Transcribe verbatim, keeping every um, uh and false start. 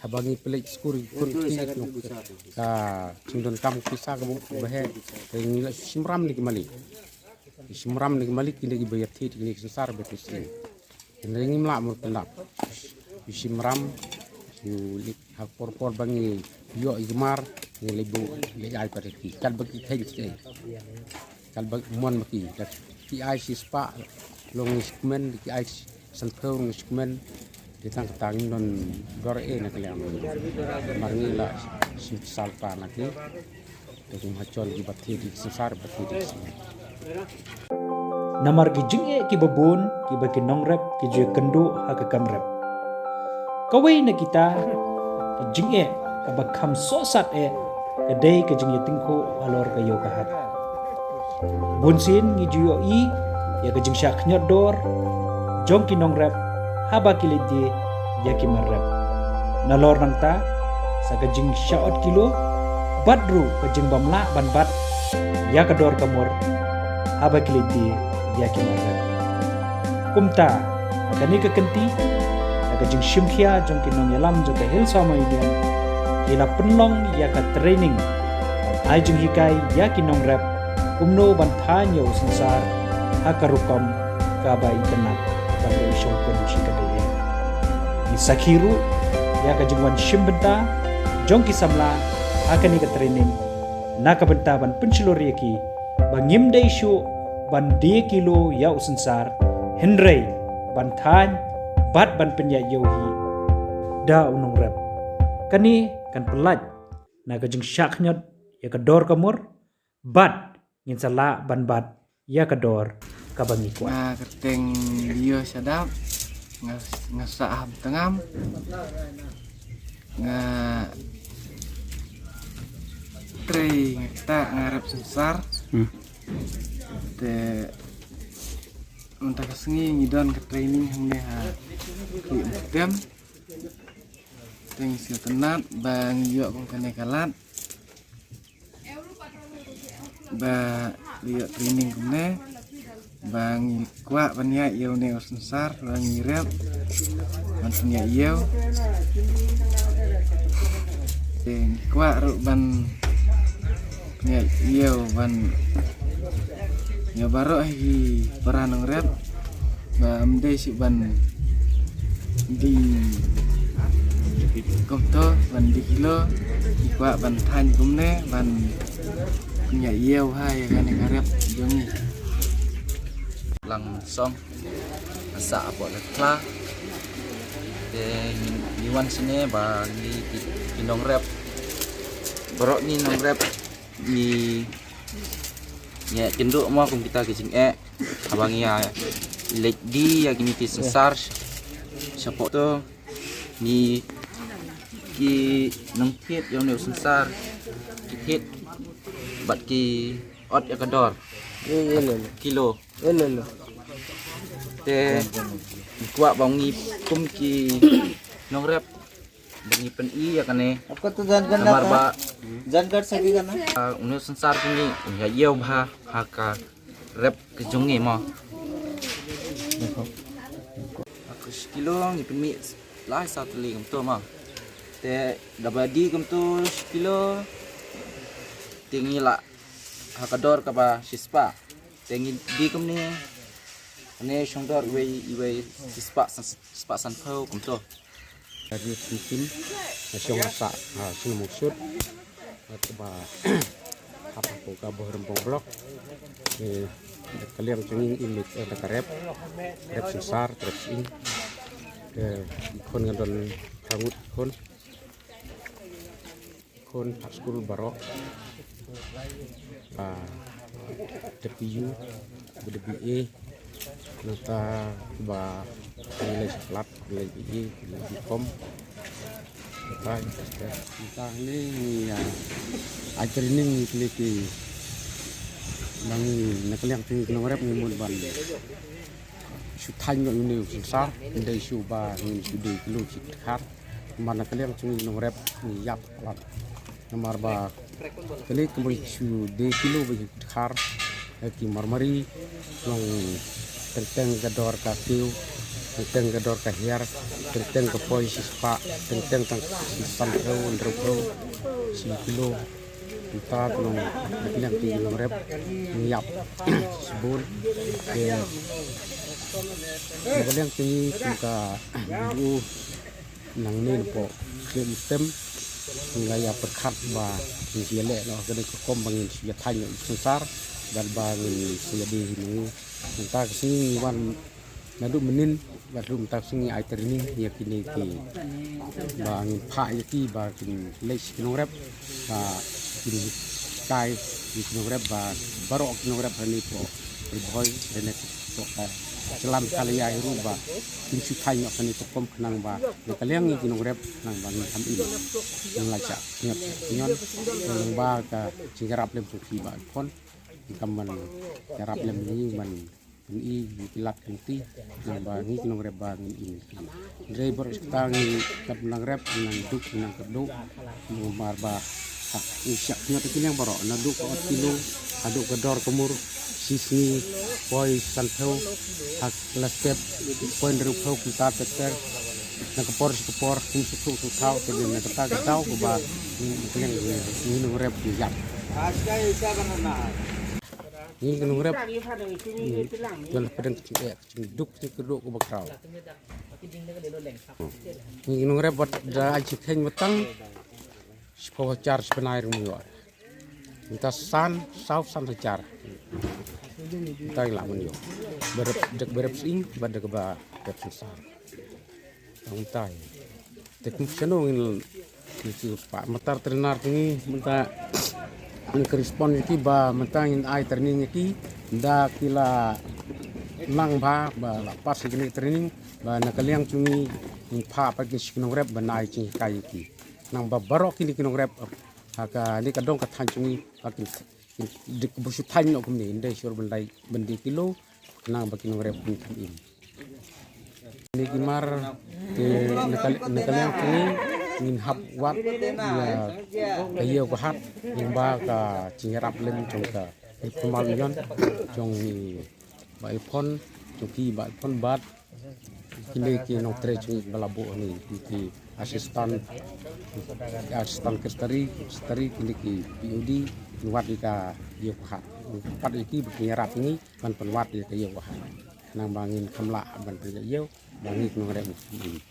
Haba ngi pynleit skul ki khun ki ka jingdonkam pisa ka bok ba heh. Te ngi la shim ram na ki malik. Shim ram na ki malik ki dei kiba ïathied ïa kine ki synsar ba pisa. Hynrei ngim lah ban pyndap. Shim ram, ïa leit ha por por ba ngi ïoh ïa ki mar, ngi leit buh leit ai pat ïa ki. Katba ki kheiñ shisha. Katba mon ba ki, da ki ai shispah, long ngi shikmen, da ki ai sanphew long ngi shikmen. Te tang kata ngim don dor ei na ka liang. Namar ngi la shim pisa lypa na ki. Te kum ha jon kiba thied ïa ki synsar, ba thied ïa ki synsar. Namar ki jingeh kiba bun kiba ki nongrep ki ju ïakynduh ha ka kam rep. Kawei na kita ki jingeh kaba kham sohsat eh ka dei ka jingïatyngkhuh halor ka ïew ka hat. Bunsien ngi ju ïohi ïa ka jingshah khñiot dor jong ki nongrep haba ki leit die ïa ki mar rep. Nalor nangta sa ka jingshah ot kilo bad ruh ka jingbym lah ban bat ïa ka dor ka mur haba ki leit die ïa ki mar rep. Kumta ha kane ka kynti, ha ka jingshim khia jong ki nongïalam jong ka Hill Farmer Union, ki la pynlong ïa ka training ai jinghikai ïa ki nongrep kumno ban thaiñ ïa u synsar ha ka rukom kaba itynnat, kaba i shongkun shi katdei. Ngi sakhi ruh ïa ka jingwan shim bynta jong ki samla ha kane ka training na ka bynta ban pynshlur ïa ki ba ngim dei shuh ban die kilo ïa u synsar, hynrei ban thaiñ bad ban pynïaid ïew hi da u nongrep. Kane kan pyllait na ka jingshah khñiot ïa ka dor ka mur bad ngin sa lah ban bat ïa ka dor kaba ngi kwah. Nga kyrteng Lio Shadap, nga nga sah ha Tangam. Nga trei nga kta nga rep synsar. Hmm. Te mynta ka sngi ngi don ka training hangne ha Khlieh Muktem. Te ngi sngewtynnat ba ngi ïoh kum kane ka lad ba ngi ïoh training kumne ba ngi kwah ban ïaid ïa une u synsar ba ngi rep ban pynïaid ïew. Te ngi kwah ruh ban pynïaid ïew ban ïa baroh hi para nongrep ba ym dei shuh ban die kumto ban die kilo, ngi kwah ban thaiñ kumne ban pynïaid ïew ha ïa kane ka rep jong ngi. Lang song, nga sah hapoh Laitkla. Te ngi wan shane ba ngi ki, ki nongrep, baroh ngi nongrep ngi, ngi ïakynduh mo kum kita ki jingeh. Haba ngi ïa leit die ïa kine ki synsar shapoh to, ngi, ki nongthied ïa une u synsar ki thied bad ki ot ïa ka dor kilo. Te ngi kwah ba ngi kum ki nongrep ba ngi pyni ïa kane. आपका तो जान करना namar था। Ba जान कर सकेगा ना? Ah, une u synsar jong ngi un ïa ïew bha ha ka rep ka jong ngi mo. Aku shi kilo ngi pynmih lai saw tylli kumto mo. Te da ba die kumto shi kilo te ngi lah ha ka dor kaba shispah. Te ngi die kumne, ne shong dor iwei, iwei shispah san, shispah sanphew kumto. Ka riewtymtim ka shong ha sah, ha shnong Mawsut, kaba hap hapoh ka Bhoirymbong Block. Te ka liang jong ngi i mih da ka rep, rep synsar, rep sying. Te i khun nga don phra ngut i khun. Khun phah skul baroh. Ba W P U, ba W A, nangta ba ngi leit sha klas, leit B A, leit B Com. Nangta, nangta ngi, ah, ai training kine ki, ba ngi na ka liang jong ngi ki nongrep ngi mut ban shu thaiñ ïa une u synsar, ym dei shuh ba ngin shu die kilo shi dkhar. Namar na ka liang jong ngi nongrep ngi ïap palat. Namar ba kane kumba shu die kilo ba shi dkhar, eh, ki marmari, long teng teng ka dor ka kiew. Teng teng ka dor ka hiar, teng teng ka poi shi spah, teng teng tang shi san phew, hynriew phew, shi kilo. Mynta ka long, ka liang ki nongrep ngi ïap shibun. Te ka liang ki ngi kum ka u nangne napoh khlem tem ngi la ïa pyrkhat ba ngin ïa leh noh kane ka rukom ba ngin ïa thaiñ noh ïa ki synsar bad ba ngin ïa die hi ngi. Mynta ka sngi ngi wan naduh mynnin bad ruh mynta ka sngi ai training ïa kine ki ba ngin phah ïa ki ba kin leit sha ki nongrep ba kin kai ïa ki nongrep ba baroh ki nongrep hangne hapoh Ri Bhoi hangne hapoh ka jylla Meghalaya hi ruh ba kin shu thaiñ noh kane ka rukom khnang ba na ka liang ïa ki nongrep khnang ba ngin kham im ngin la shah ñiot ñion khnang ba ka jingïarap lem jong phi Bah Iphone. Kam ban ïarap lem ïa ngi ban pyni ïa ki lad ki lynti khnang ba ngi ki nongrep ba ngin im. Hynrei baroh shi katta ngi kat nongrep nang duk nang kyrduh namar ba ha ngi shah ñiot ïa ki liang baroh naduh ka ot kilo haduh ka dor ka mur shi sngi poi san phew ha la step poi hynriew phew kumta ter ter. Na ka por sha ka por kum shu thuh shu thaw te na kata ka daw kaba ngi nongrep ngi ïap. Ngi nongrep ngi don pdeng ka jingeh ka jingduk ka jingkyrduh kaba khraw. Ngi nongrep wat da ai jingkheiñ ba tang shiphew hajar shi bnai ruh ym ïoh. Mynta san saw san hajar. Mynta ngi lah ban ïoh. Ba rep dek ba rep sying bad dek ba rep synsar. Mynta te kum shano ngin ngi ki spah mynta trainer ki ngi mynta ngi ka respond ïa ki ba mynta ngin ai training ïa ki da ki la nang ba ba la pass ïa kine training ba na ka liang jong ngi ngin phah pat ki sha ki nongrep ban ai jinghikai ïa ki. Nang ba baroh kine ki nongrep ha kane ka dong ka thaiñ jong ngi ba kin kin dik ba shu thaiñ noh kumne ym dei shuh ban dei ban dei kilo khnang ba ki nongrep kin kham im. Kine ki mar te na ka na ka liang jong ngi ngin hap wad ïa ka ïew ka hat lyngba ka jingïarap lem jong ka Ri Pyrmal Union jong i Bah Iphone jong ki Bah Iphone bad kine ki nongtrei jong ngi ba la buh hangne ki assistant assistant secretary secretary kine ki P O D ngin wad ïa ka ïew ka hat ngin pat ïa ki ba kin ïarap ïa ngi ban pynwad ïa ka ïew ka hat khnang ba ngin kham lah ban pynïaid ïew ba ngi ki nongrep ngi.